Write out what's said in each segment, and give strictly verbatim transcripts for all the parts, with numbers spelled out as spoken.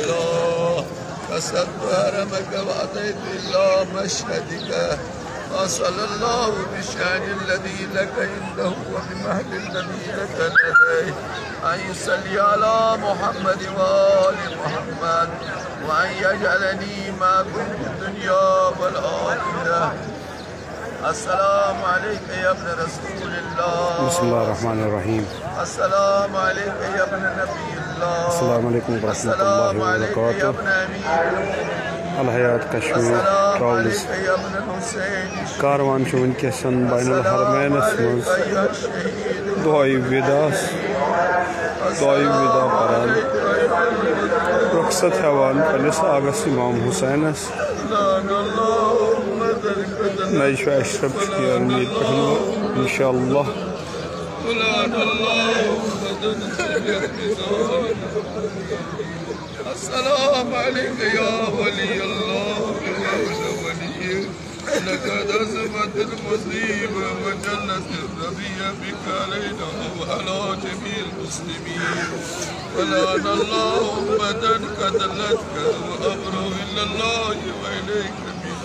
الله، قصدت حرمك وأتيت إلى مشهدك. فصلى الله بشأن الذي لك عنده وبمهل الذي لك لديه، أن يصلي على محمد وآل محمد، وأن يجعلني معكم في الدنيا والآخرة. السلام عليك يا ابن رسول الله. بسم الله الرحمن الرحيم. السلام عليك يا ابن نبي الله. السلام عليكم ورحمة الله السلام عليك يا وبركاته. ابن أمير المؤمنين. الحیات کشمیر السلام ٹریولز عليك يا ابن الحسين. کاروان چھُ وٕنکیٚس بین الحرمینس منٛز دۄہے وداس، دۄہے ودا پران، رخصت ہٮ۪وان پننِس آغس امام حسینس۔ نہ، یہِ چھُ اشرف شکیل میٖر پٮ۪ٹھ، انشاءاللہ۔ السلام عليك يا ولي الله، يا ولي. لقد أزمت المصيبة وجلت الربيع بك علينا وعلى جميع المسلمين. ولعن الله أمة قتلتك وأبرأ إلى الله وإليك منه.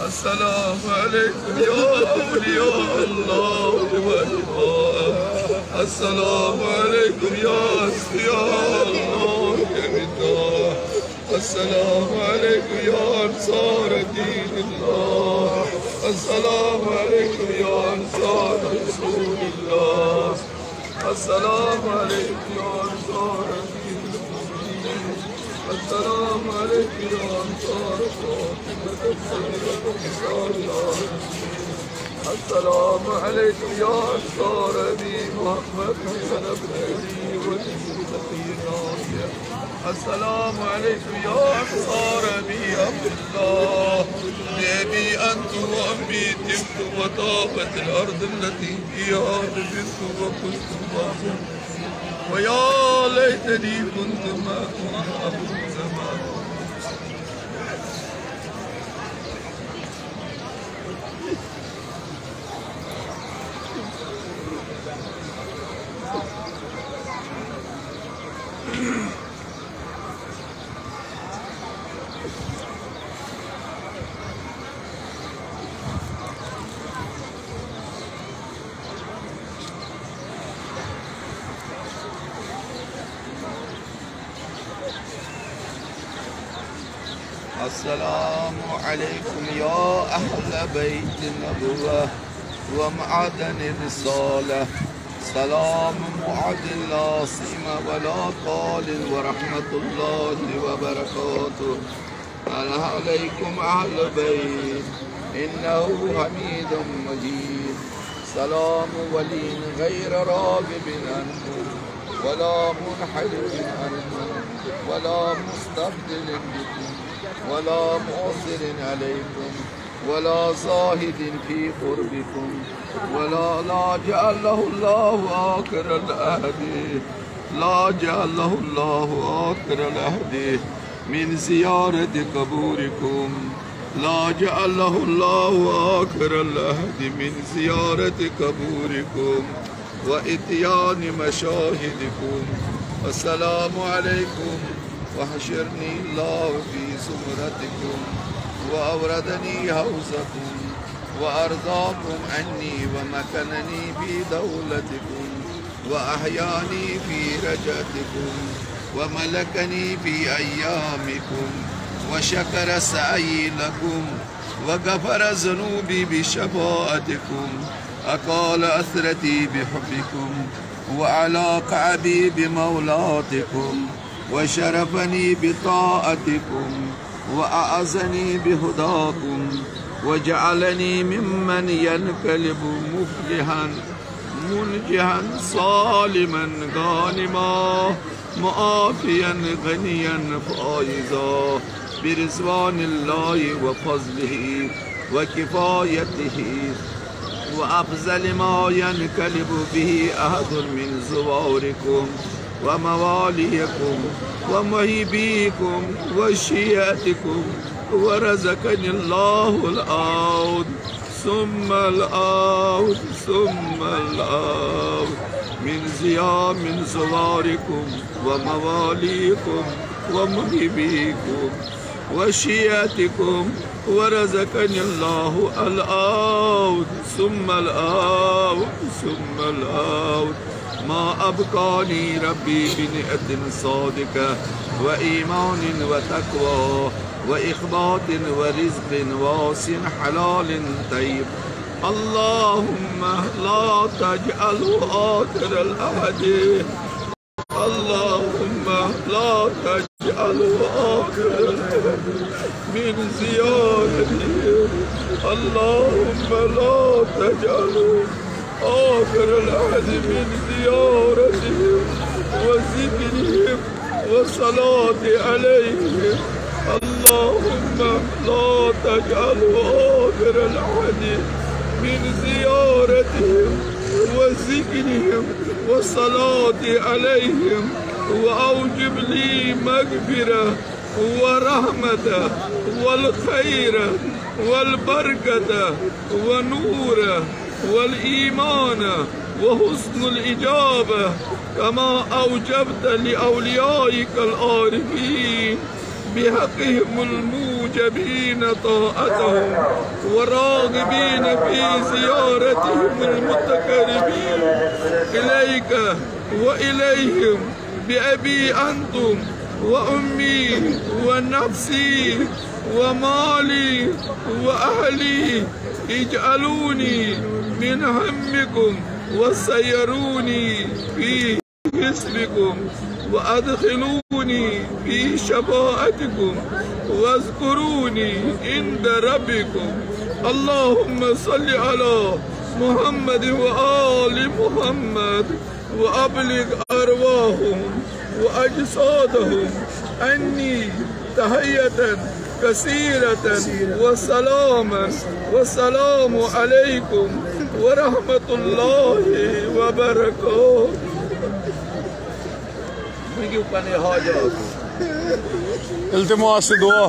السلام عليكم يا أولياء الله والله. السلام عليكم يا أصفياء الله والله. السلام عليكم يا أنصار دين الله. السلام عليكم يا أنصار رسول الله. السلام عليكم يا أنصار دين المؤمنين. السلام عليكم يا أنصار فاطمة الزهراء ونساء العالمين. السلام عليكم يا أنصار أبي محمد حسن بن علي ولي الفقيه الناصر. السلام عليكم يا أنصار أبي عبد الله. بأبي أنت وأمي تبت وطابت الأرض التي فيها دفنت وكنت معهم. ويا ليتني كنت معهم حظ زمان. السلام عليكم يا أهل بيت النبوة ومعدن الرسالة. سلام معد لا سيم ولا قال ورحمة الله وبركاته. هل عليكم أهل بيت إنه حميد مجيد. سلام ولي غير راغب عنكم ولا منحرف عنكم ولا مستبدل بكم ولا مؤثر عليكم ولا زاهد في قربكم ولا، لا جعله الله آخر العهد، لا جعله الله آخر العهد من زيارة قبوركم، لا جعله الله آخر العهد من زيارة قبوركم وإتيان مشاهدكم. السلام عليكم، واحشرني الله في زمرتكم، وأوردني حوزكم، وأرضاكم عني، ومكنني في دولتكم، وأحياني في رجعتكم، وملكني في أيامكم، وشكر سعيي لكم، وغفر ذنوبي بشفاعتكم، أقال عثرتي بحبكم، وأعلى كعبي بمولاتكم، وشرفني بطاعتكم، وأعزني بهداكم، وجعلني ممن ينقلب مفلحا منجحا سالما غانما معافيا غنيا فائزا برضوان الله وفضله وكفايته، وأفضل ما ينقلب به أحد من زواركم ومواليكم ومحبيكم وشيعتكم، ورزقني الله العود ثم العود ثم العود. من زيا من زواركم ومواليكم ومحبيكم وشيعتكم، ورزقني الله العود ثم العود ثم العود، ما أبقاني ربي بنية صادقة وإيمان وتقوى وإخبات ورزق واسع حلال طيب. اللهم لا تجعله آخر العهد. اللهم لا تجعله آخر العهد من زيارتهم. اللهم لا تجعله آخر العهد من زيارتهم وذكرهم والصلاة عليهم. اللهم لا تجعله آخر العهد من زيارتهم وذكرهم والصلاة عليهم، وأوجب لي مغفرة ورحمة والخير والبركة والنور والإيمان وحسن الإجابة، كما أوجبت لأوليائك العارفين بحقهم الموجبين طاعتهم وراغبين في زيارتهم المتقربين إليك وإليهم بأبي أنتم وأمي ونفسي ومالي وأهلي، اجعلوني من همكم وسيروني في حزبكم وأدخلوني في شفاعتكم واذكروني عند ربكم. اللهم صل على محمد وآل محمد وأبلغ أرواحهم وأجسادهم عني تحية كثيرة وسلاما، والسلام عليكم ورحمة الله وبركاته. التماس دعا۔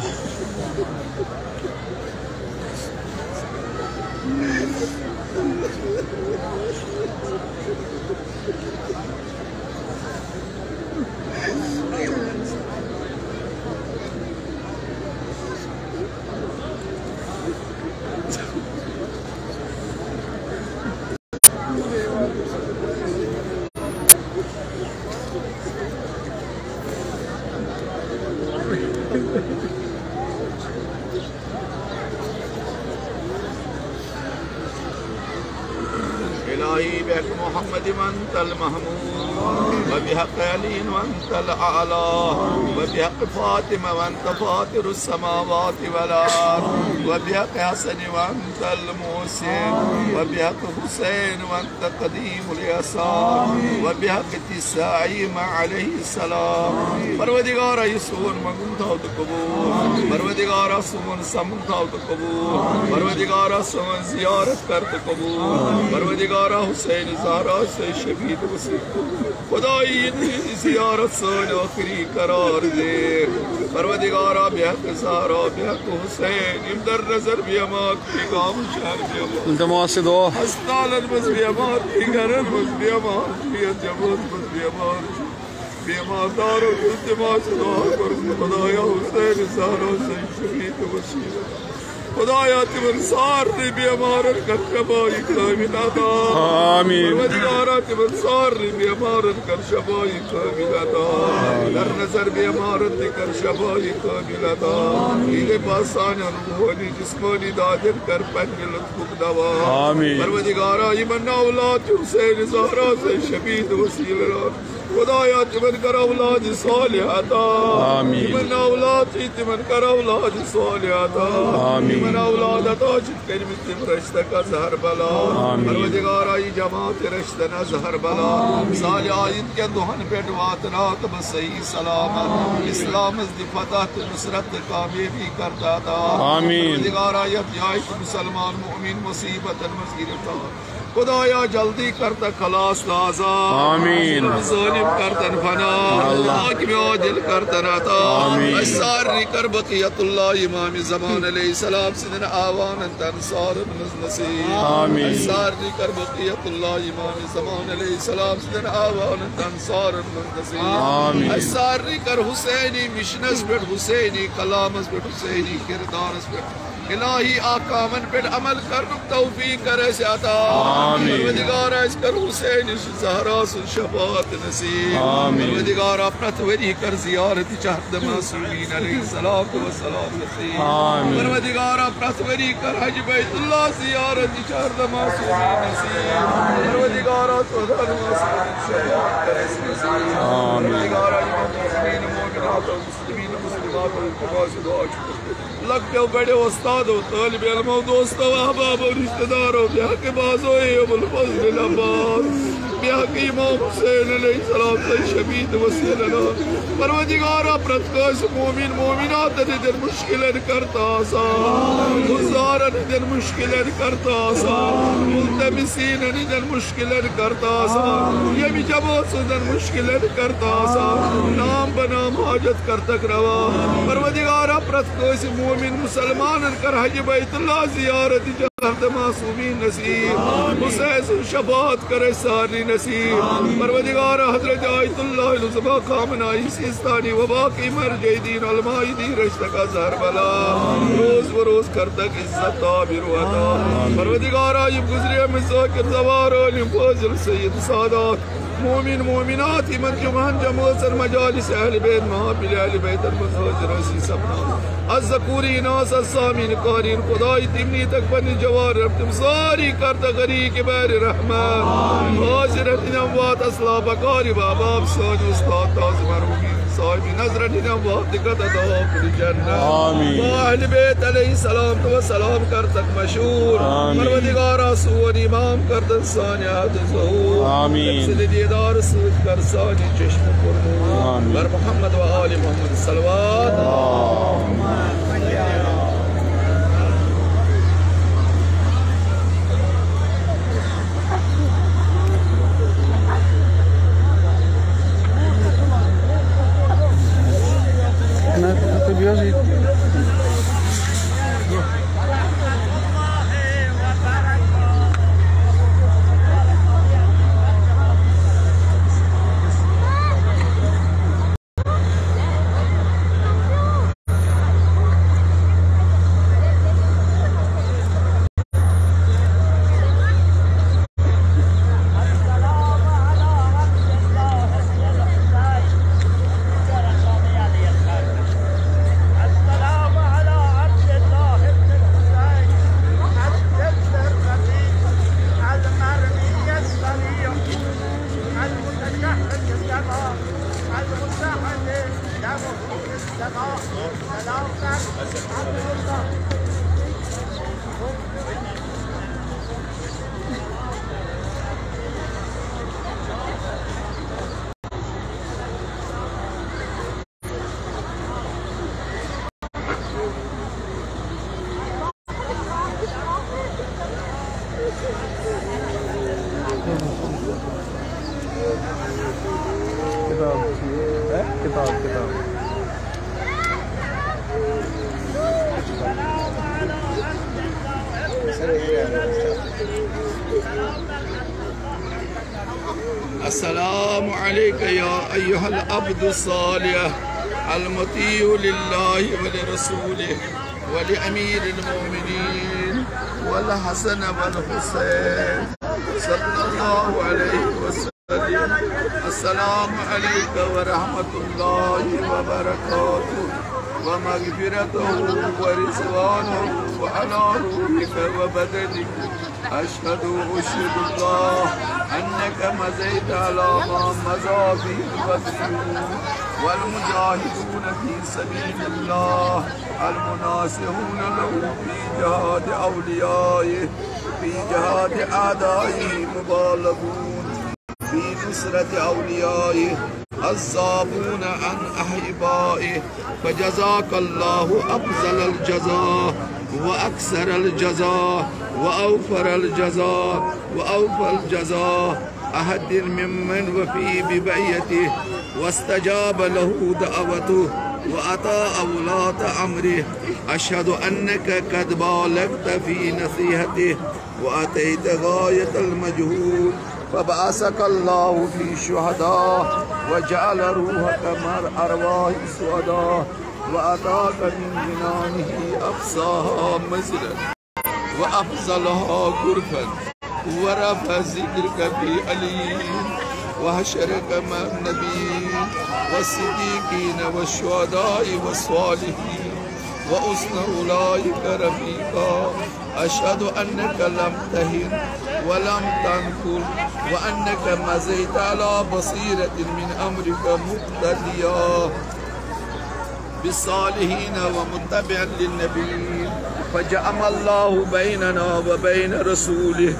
إلهي بحق محمد وأنت المحمود، وبحق علي وأنت الأعلى، وبحق فاطمة وأنت فاطر السماوات والأرض، وبحق حسن وأنت المحسن، وبحق حسين وأنت تقديم الإحسان، وبحق عیسیٰ علیہ السلام۔ پروردگارا، یہِ سون منگُن تھاو تہٕ قبول۔ پروردگارا، سون سمُن تھاو تہٕ قبول۔ پروردگارا، سٲنۍ زیارت کر تہٕ قبول۔ پروردگارا، حسین زہرا سٕنٛدِ شفیع تہٕ وسیٖلہٕ۔ خدایا، یہِ زیارت سٲنۍ ٲخری قرار دِ۔ پروردگارا، بحق زہرا، بحق حسین، یِم در نظر بیمار چھِ، گامہٕ شہر بیمار، التماس دعا۔ ہسپتالن منٛز بیمار چھِ، گرن منٛز بیمار چھِ، یتھ جمٲژ منٛز بیمار چھِ، بیمار دارو التماس دعا کوٚرمُت، خدایا، حسین زہرا سٕنٛدِ شفیع تہٕ وسیٖلہٕ۔ خدایا، تِمن سارنٕے بیمارن کر شفایہِ کامل عطا۔ آمین۔ پروردگارا، تِمن سارنٕے بیمارن کر شفایہِ کامل عطا۔ در نظر بیمارن تہِ کر شفایہِ کامل عطا۔ عیٖدِ پاک سانٮ۪ن روحٲنی جسمٲنی دادٮ۪ن کر پننہِ لطفُک دوا۔ آمین۔ پروردگارا، یِمن نہٕ اولاد چھُ، حسین زہرا سٕنٛدِ شفیع تہٕ وسیٖلہٕ، خدایا، تِمن کر اولاد صالح عطا۔ آمین۔ یِمن نہٕ اولاد چھِ، تِمن کر اولاد صالح عطا۔ آمین۔ یِمن اولاد عطا چھِ کٔرمٕتۍ، تِم رٔچھتَکھ از ہر بلا۔ آمین۔ پروردگارا، یہِ جماعت رٔچھتَن از ہر بلا۔ صالح عیٖد کٮ۪ن دۄہن پٮ۪ٹھ واتناو تِم صحیح سلامت۔ اسلامس دِ فتح تہٕ نصرت تہٕ کامیٲبی کر عطا۔ آمین۔ پروردگارا، یتھ جایہِ تہِ مسلمان مؤمن مصیبتن منٛز گرفتار، خدایا، جلدی کر تن خلاص تہٕ آزاد۔ آمین۔ ظلم ظالم کر تن فنا۔ اللہ۔ حاکم عادل کر تن عطا۔ آمین۔ اسہِ سارنٕے کر بقیت اللہ امام زمان علیہ السلام سٕنٛدٮ۪ن اعوانن تہٕ انصارن منٛز نصیب۔ آمین۔ اسہِ سارنٕے کر بقیت اللہ امام زمان علیہ السلام سٕنٛدٮ۪ن اعوانن تہٕ انصارن منٛز نصیب۔ آمین۔ اسہِ سارنٕے کر حسینی مشنس پٮ۪ٹھ، حسینی کلامس پٮ۪ٹھ، حسینی کردارس پٮ۪ٹھ، الہی احکامن پٮ۪ٹھ عمل کرنُک توفیق کر اسہِ عطا۔ آمین۔ پروردگار، اسہِ کر حسین زہرا سٕنٛز شفاعت نصیب۔ آمین۔ پروردگار، پرٛٮ۪تھ ؤری کر زیارت چہر معصومین علیہ الصلوۃ والسلام نصیب۔ آمین۔ پروردگار، پرٛٮ۪تھ ؤری کر حج بیت اللہ زیارت چہر معصومین نصیب۔ پروردگار، ژۄدہ معصومین شفاعت کر اسہِ نصیب۔ آمین۔ پروردگار، یِمن مؤمنین مؤمناتن، مسلمین مسلماتن، خۄداے سُنٛد دعا چھُ۔ لۄکٹیو بڑیو، استادو، طٲلب علمو، دوستو، احبابو، رشتہٕ دارو، بے حقٕے بازو ابوالفضل عباس، بے حقٕے امام حسین علیہ السلام سٕنٛدۍ شفیع تہٕ وسیلہ ناز۔ پروردگارا، پرٛٮ۪تھ کٲنٛسہِ مومن مومناتن ہٕنٛدٮ۪ن مشکلن کر تہٕ آسان، گُزارن ہٕنٛدٮ۪ن مشکلن کر تہٕ آسان، ملتمسیٖنن ہٕنٛدٮ۪ن مشکلن کر تہٕ آسان، ییٚمہِ جمٲژ ہٕنٛدٮ۪ن مشکلن کر تہٕ آسان، نام بنام حاجت کر تک روا۔ پروردگارا، پرٛٮ۪تھ کٲنٛسہِ مومن مسلمانن کر حج بیت اللہ زیارت چہر معصومین نصیب، حسین سٕنٛز شفاعت کر اسہِ سارنٕے نصیب۔ پروردگارا، حضرت آیت اللہ العظمیٰ خامنہ ای سیستانی و باقی مرجع دین علماء دین رشتہ کا زہر بلا، روز بروز کر تک عزت تعبیر و عطا۔ پروردگارا، یِم گزریمٕتۍ ذاکر زوار عالم فاضل سید سادات، مومن مومنات، یِمن جمعن جمٲژن مجالس اہل بیت محافل اہل بیتن منٛز حٲضِر ٲسی سپدان، الذکورین آس السامین قارین، خداے تِم نی تک پننہِ جوار رب، تِم سٲری کر تک غریق بحر رحمت، حاضر ہٕنٛدۍ اموات، اسلاف اقارب احباب، سٲنۍ استاد تاج مرحوم صاحب نظرن ہٕنٛدۍ اموات دِکت عطا کٔرِتھ جنت۔ آمین۔ و اہل بیت علیہ السلام تو سلام کر تک مشہور۔ آمین۔ پروردگارا، سون امام کر تن سانہِ عہد ظہور۔ آمین۔ تٔمۍ سٕنٛدِ دیدار سۭتۍ کر سانہِ چشم پر نور۔ آمین۔ بر محمد و آل محمد صلوات۔ آمین۔ نہ، تہٕ بیٚیہِ اوس یہِ۔ کتاب، کتاب، کتاب۔ السلام عليك يا أيها العبد الصالح المطيع لله ولرسوله ولأمير المؤمنين والحسن والحسين صلى الله عليه وسلم. السلام عليك ورحمة الله وبركاته ومغفرته ورضوانه وعلى روحك وبدنك. أشهد، أشهد الله أنك مضيت على ما مضى به البذلون والمجاهدون في سبيل الله المناصحون له في جهاد أوليائه، في جهاد أعدائه مبالغون في نصرة أوليائه. الذابون عن أحبائه، فجزاك الله أفضل الجزاء وأكثر الجزاء وأوفر الجزاء وأوفى الجزاء أحد ممن وفي ببيعته واستجاب له دعوته وأطاع ولاة أمره. أشهد أنك قد بالغت في نصيحته وأتيت غاية المجهود، فبعثك الله في الشهداء وجعل روحك مع أرواح الشهداء وأعطاك من جنانه أقصاها منزلا وأفضلها غرفا ورفع ذكرك في عليين وحشرك مع النبيين والصديقين والشهداء والصالحين وحسن أولئك رفيقا. أشهد أنك لم تهن ولم تنكل وأنك مضيت على بصيرة من أمرك مقتديا بالصالحين ومتبعا للنبيين، فجمع الله بيننا وبين رسوله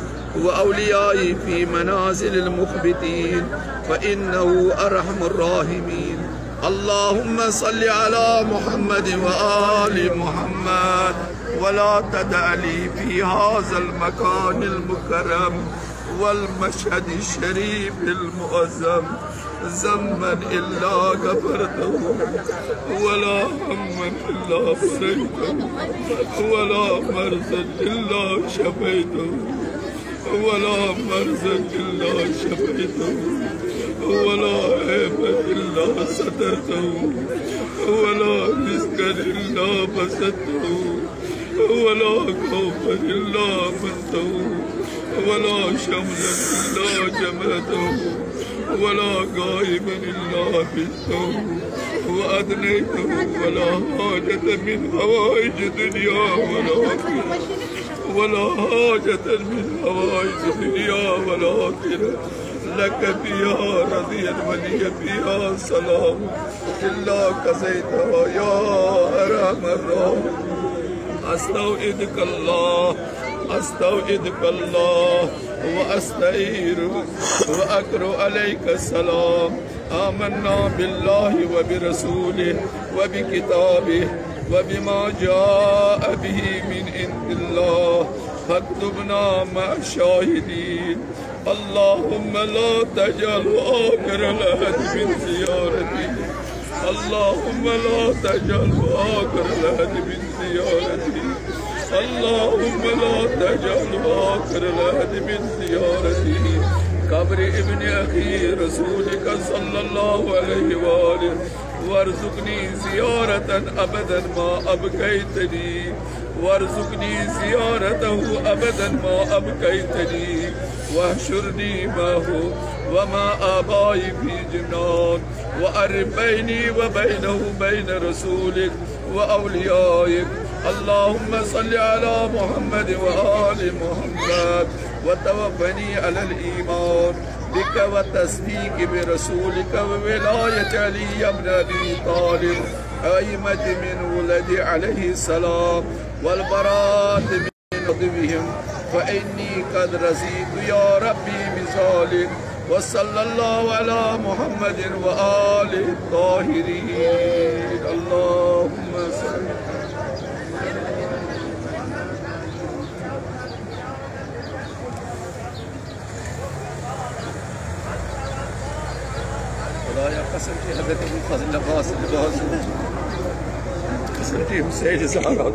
وأوليائه في منازل المخبتين، فإنه أرحم الراحمين. اللهم صل على محمد وآل محمد، ولا تدع لي في هذا المكان المكرم والمشهد الشريف المعظم ذنبا إلا غفرته، ولا هما إلا فرجته، ولا مرضا إلا شفيته، ولا مرضا إلا شفيته، ولا عيبا إلا سترته، ولا رزقا إلا بسطته، ولا خوفا إلا أمنته، ولا شملا إلا جمعته، ولا غائبا إلا حفظته وأدنيته، ولا حاجة من حوائج الدنيا والآخرة، ولا حاجة من حوائج الدنيا والآخرة لك فيها رضيت ولي فيها صلاح إلا قضيتها يا أرحم الراحمين. أستودعك الله، أستودعك الله وأستعينك وأقرأ عليك السلام. آمنا بالله وبرسوله وبكتابه وبما جاء به من عند الله، فاكتبنا مع الشاهدين. اللهم لا تجعل آخر العهد من زيارتي. اللهم لا تجعل آخر العهد من زيارتي. اللهم لا تجعل آخر العهد من زيارتي قبر ابن أخي رسولك صلى الله عليه وآله، وارزقني زيارة أبدا ما أبقيتني، وارزقني زيارته أبدا ما أبقيتني، واحشرني معه ومع آبائي في جنان، وأرف بيني وبينه بين رسولك وأوليائك. اللهم صل على محمد وآل محمد، وتوفني على الإيمان بك والتصديق برسولك وولاية علي بن أبي طالب، أئمة من ولد عليه السلام، والبراءة من عدوهم، فإني قد رضيت يا ربي بذلك. وصلى الله على محمد وآله الطاهرين. اللهم صل. خدایا، قسم چھُے حضرت ابوالفضل عباس، عباس۔ قسم چھُے حسین زہرا۔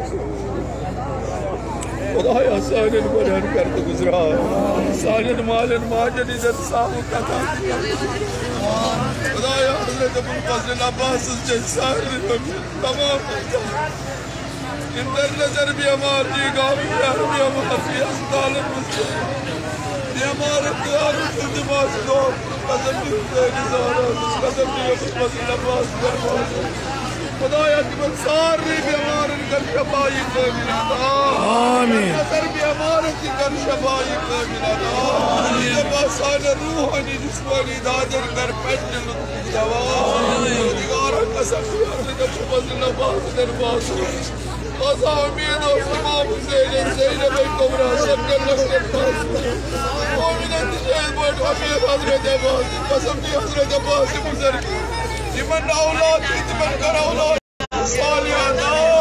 خدایا، سانٮ۪ن گۄنہن کر تہٕ گُزران۔ سانٮ۪ن مالٮ۪ن ماجٮ۪ن ہٕنٛدٮ۪ن صاحب قدم۔ خدایا، حضرت ابوالفضل عباسس چھِ سارنٕے تمام اندر نظر بیمار جی، گام بیمار جی، ہسپتالن منٛز بیمار، اختیار التماس دو، قسم چھُے حسین زہرا، قسم چھُے ابوالفضل عباس بیمار۔ خدایا، تِمن سارنٕے بیمارن کر شفائی کامل عطا۔ آمین۔ نظر بیمارن تہِ کر شفائی کامل عطا۔ آمین۔ سانٮ۪ن روحانی جسمانی دادٮ۪ن کر پننہِ لطفُک دوا۔ پروردگارا، قسم، بہٕ حضرت ابو فضل عباس بن عباس۔ بہٕ ہسا امید اوسُس امام حسینن زینب کبریٰ سمکھن لۄکٹٮ۪ن پانس۔ مومنن تہِ چھِ یِتھ پٲٹھۍ امید حضرت عباس۔ قسم دی حضرت عباس بزرگ، یِمن اولاد چھِ تِمن کر اولاد صالح عطا۔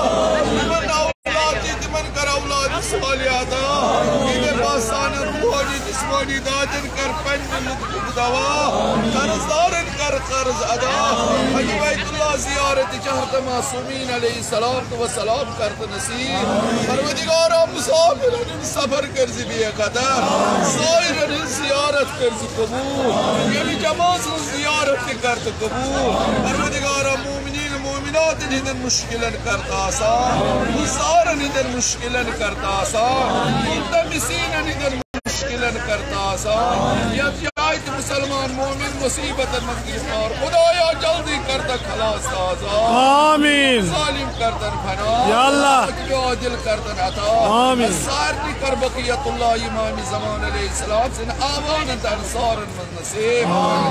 یِمن اولاد چھِ تِمن کر اولاد صالح عطا۔ یہِ دِ باسان روحانی جسمانی دادن کر پننہِ لطفُک دوا۔ قرضدارن کر قرض ادا۔ حج بیت اللہ زیارت چہرت معصومین علیہ الصلوۃ والسلام کر نصیب۔ پروردگارا، مسافرن ہُنٛد سفر کٔرزِ بے قدر، زائرن ہٕنٛز زیارت کٔرزِ قبول، ییٚمہِ جماژ ہٕنٛز زیارت تہِ کر تہٕ قبول۔ پروردگارا، مومنین مومناتن ہٕنٛدٮ۪ن مشکلن کر تہٕ آسان، گُزارن ہٕنٛدٮ۪ن مشکلن کر تہٕ آسان، ملتمسینن ہٕنٛدٮ۪ن مشکلن کر تہٕ آسان۔ یتھ جایہِ تہِ مسلمان مومن مصیبتن منٛز گرفتار، خدایا جلدی کر تہٕ خلاص تہٕ آزاد۔ آمین۔ ظالم کر تہٕ فنا۔ یا اللہ۔ حق عادل کر تہٕ عطا۔ آمین۔ سارنٕے کر بقیت اللہ امام زمان علیہ السلام سٕنٛدِ آوانن تہٕ انصارن منٛز نصیب۔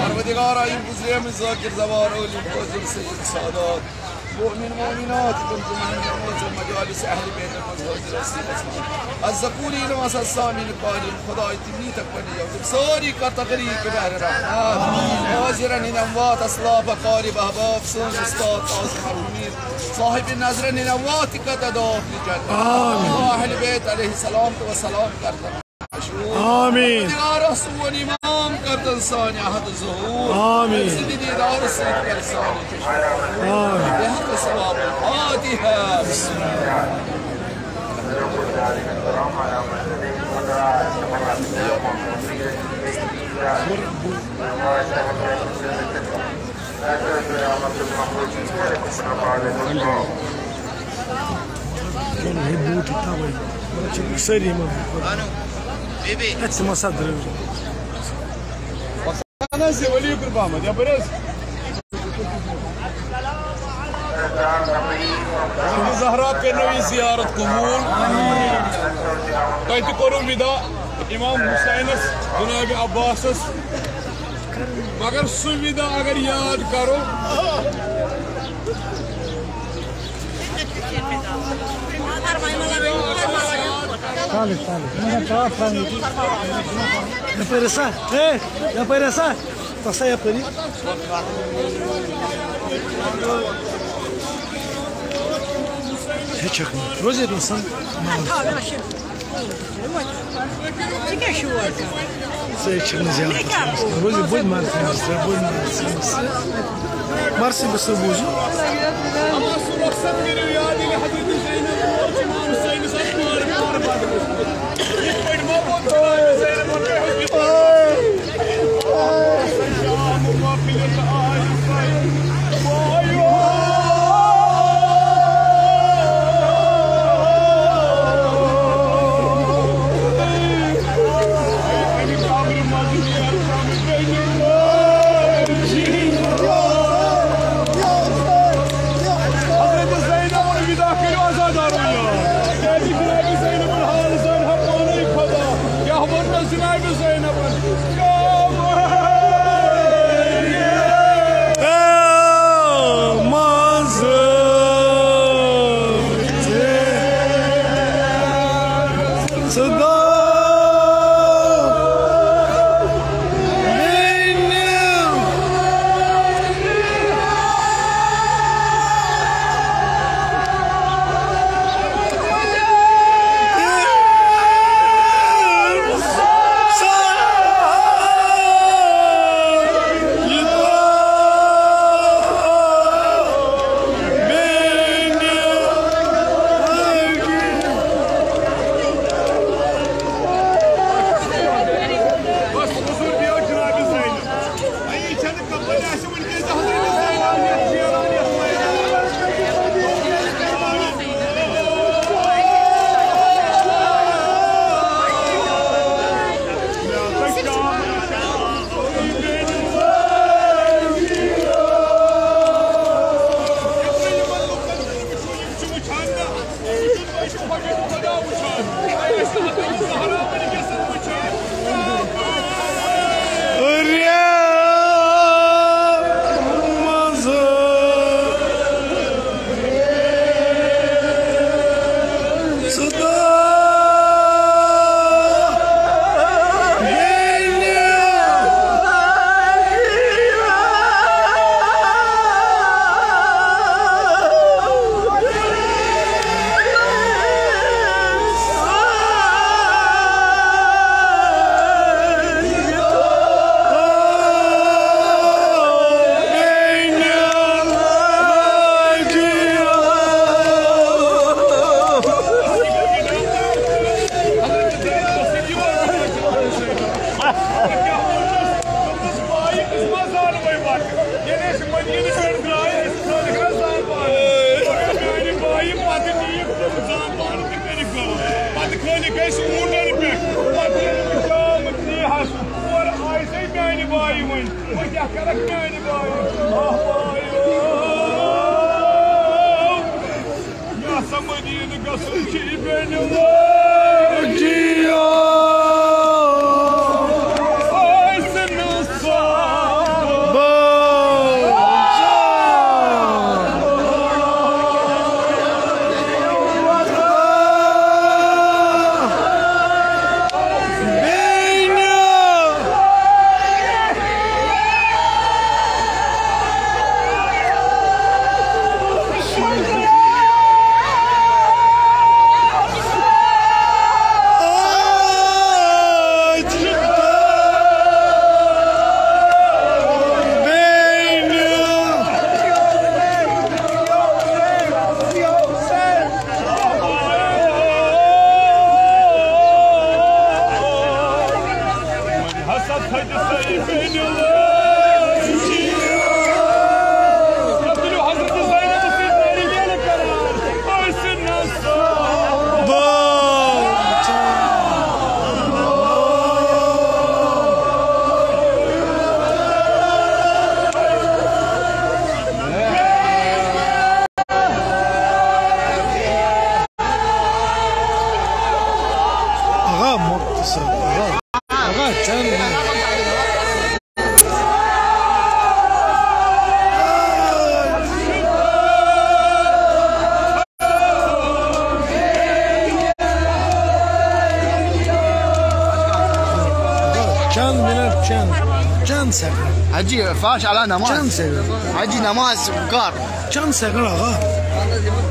پروردگارا، یِم گُزریمٕتۍ ذاکر زوار عٲلم فاضل سید سادات، مومن مومنات، تِم تِمن جمٲژن مجالس اہل بیتن منٛز حٲضِر ٲسۍ۔ الذکورین و السامعین قائلین، خدایا، تِم ییٖتیٛاہ پننہِ یَوٕ تِم سٲری کر تقریٖب بحر رحمت۔ حاضرن ہٕنٛدۍ اموات، اسلاف اقارب احباب، سٲنۍ استاد اعظم مرحومین صاحب نظرن ہٕنٛدۍ اموات تہِ کر تہٕ دعوت جنت۔ آمین۔ اہل بیت علیہ السلام تو سلام کر تہٕ آمین۔ پروردگارا، سون امام کر تہٕ سانہِ عہد ظہور۔ آمین۔ سٕنٛدِ دیدار سۭتۍ کر سانہِ چشم۔ آمین۔ بحق ثواب الفاتحہ۔ ہے بوٗٹھ تھاوَے۔ یِم چھِ سٲری یِمَن۔ اَتہِ چھِ مَسا درٛٲج۔ اَہَن حظ، یہِ ؤلِو یِکُن پَہمَتھ، یَپٲرۍ حظ۔ زہرا کٔرنو یہِ زیارت قبوٗل۔ تۄہہِ تہِ کوٚروٕ وِدا امام حُسینَس، جناب عباسَس۔ مگر سُہ وِدا اگر یاد کرو۔ یپٲرۍ سا، ہے، یپٲرۍ سا، تَس سا یپٲری۔ ہے، چھکھ نہٕ۔ روزِ ییٚتہِ نَس۔ ژٕ کیٛاہ چھُکھ وَنان؟ ژٕ ہے چھَکھ نہٕ زیادٕ پَسنٛد۔ روزِ بٔلۍ مرثی منٛز، ژٕ بٔلۍ مرثی منٛز۔ مرثی بہٕ سُہ بوٗزُن۔ حضرت زینب الوداع کٔرِو عزادارو یاد۔ کیٛازِ جناب زینب الحال زٲنۍ ہا پانے خدا۔ کیٛاہ ووٚن مےٚ جناب زینبن؟ أسۍ اوٗنٹن پٮ۪ٹھ، پتہٕ ییٚلہِ بہٕ شام ژیٖہَس، اورٕ آے سۄے میانہِ بایہِ وۄنۍ۔ وۄنۍ کیٛاہ کَرَکھ میانہِ بایہِ؟ آہ بایو، مےٚ ہسا مدیٖنہٕ گژھُن چھُ یہِ بیٚنہِ وٲجی۔ آسہِ نہٕ سۄ۔ آغا، مختصر، آغا۔ آغا، چند منٹ۔ چند منٹ، چند، چند سیکنڈ۔ حجی، فاش على نماز۔ چند سیکنڈ۔ حجی، نماز کر۔ چند سیکنڈ، آغا۔